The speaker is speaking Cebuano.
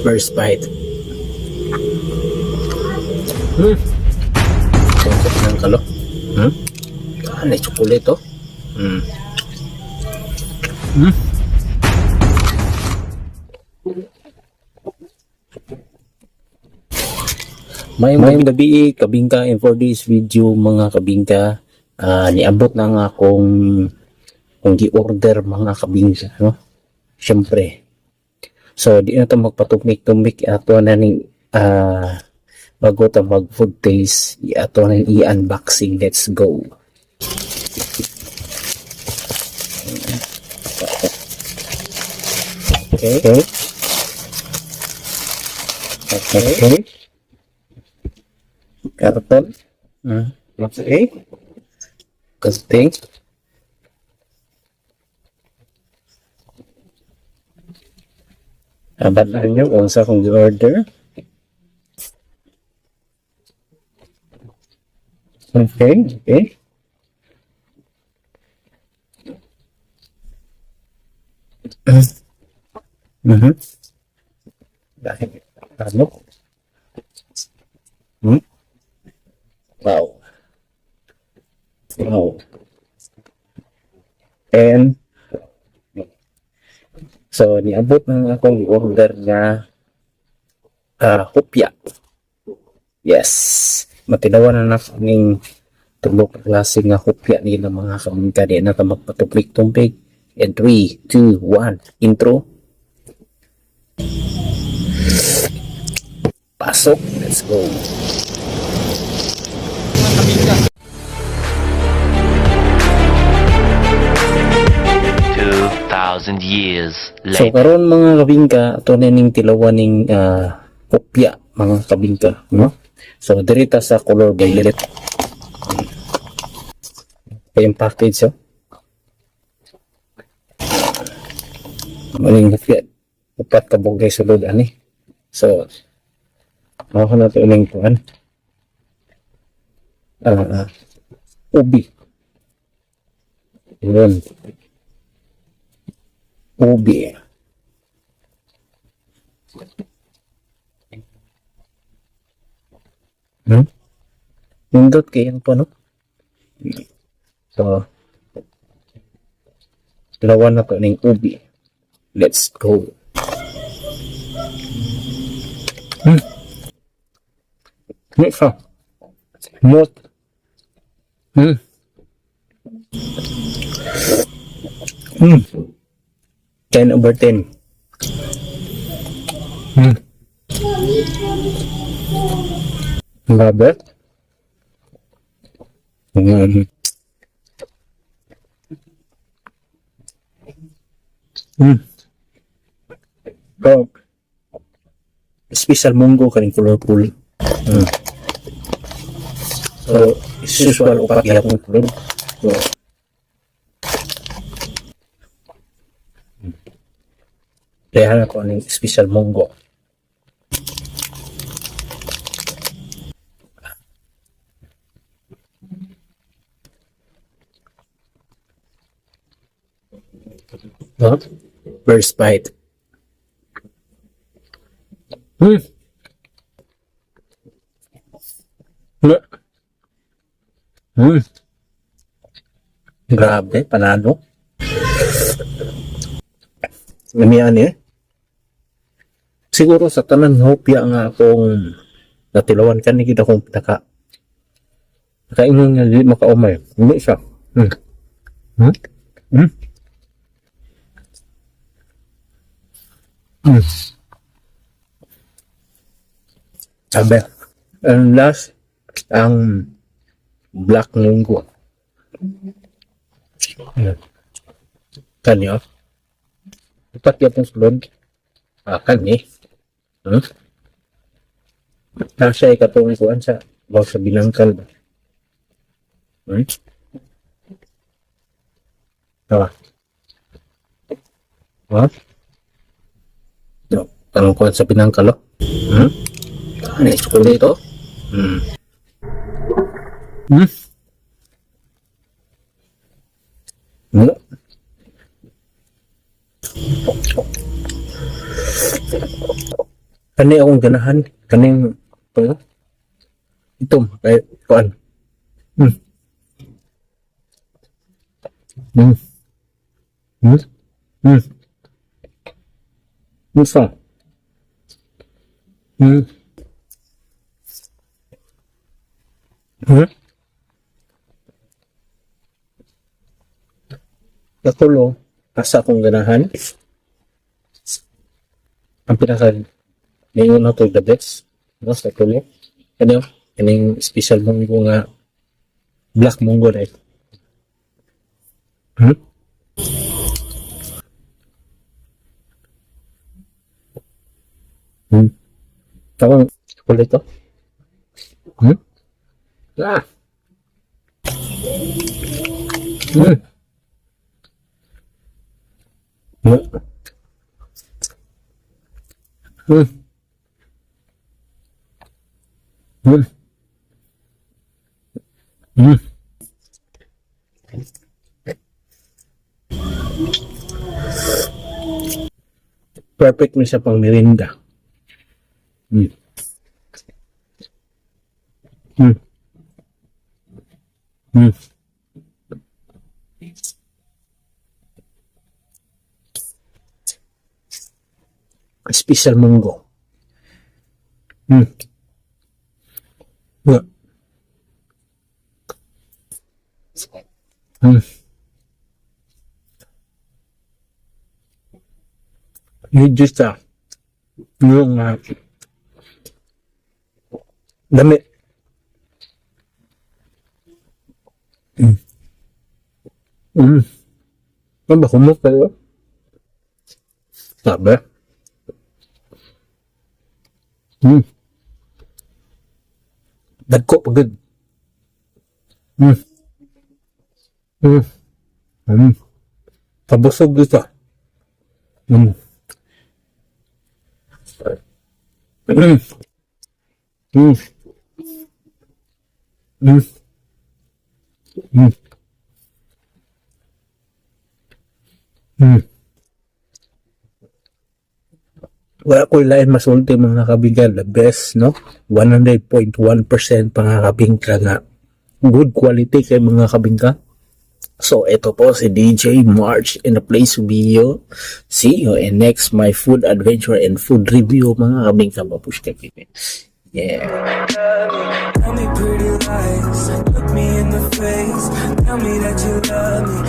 First bite. Sarap ng kalo. Ah, may chocolate oh. May gabi, kabingka, and for this video, mga kabingka, niabot na nga akong kung gi-order, mga kabingka, no? Siyempre. So, di na ito magpatumik-tumik, ato na ning bago ta mag food taste, ato na i-unboxing. Let's go. Okay. Okay. Karton. Okay. Gunting. Abat nyo kung sa akong order. Okay. Dahil, ano? Hmm? Wow. Wow. And, so, niabot na akong order nga hopya. Yes. Matilawan na na ning tulo ka klase nga hopya nila, mga kabingka. Di na ta magpatupik-tumpik. And 3, 2, 1, intro. Pasok. Let's go. 2,000 years So later. karon, mga kabingka, ato na ning tilawan ning hopya, mga kabingka, no? So diri ta sa color violet. Kay yung package oh. Maning hopya, upat ka bugay sulod ani. So ako na to ining kuan. Ubi. Yun. Ubi. Nindot kay ang no? So, dalawa na to ning ubi. Let's go. Mix. Mot. 10 over 10. Love it. So, special munggo kaning colorful. So, usual upat gyapon kulod. So, kaya ko aning special munggo. Huh? First bite. Grabe, panalo. Lamian eh. Siguro sa tanan hopya nga akong natilawan, kani kita akong pinaka nakaingon nga di makaumay. Hindi siya. Sabi. And last, ang black munggo. Ayan. Kani oh. Upat yapon sulod. Ah, kani. Nasa ikatong kuan sa baw sa binangkal ba? Tawa. Ha? No, tanong kuan sa binangkal oh. Ano yung chocolate oh? No. Kani akong ganahan, kaning ito, ito kay kuan. Unsa? Natulo, asa akong ganahan. Ang pinaka ngayon na to the best. No, sa tulo. Ano? Kaning special munggo nga black munggo na ito. Tawang chocolate to. Ah. Perfect na siya pang merienda. Special munggo. Yeah. Medyo sa yung dami. Ano ba, humok kayo? Sabi? Dagko pa gud. Pabusog dito. Wala ko lain masulti, mga kabingka, the best, no? 100.1% mga kabingka nga good quality kay mga kabingka. So, ito po si DJ March in the place video. See you in next my food adventure and food review, mga kabingka. Babush kay. Yeah. Tell me pretty lies, look me in the face. Tell me that you love me.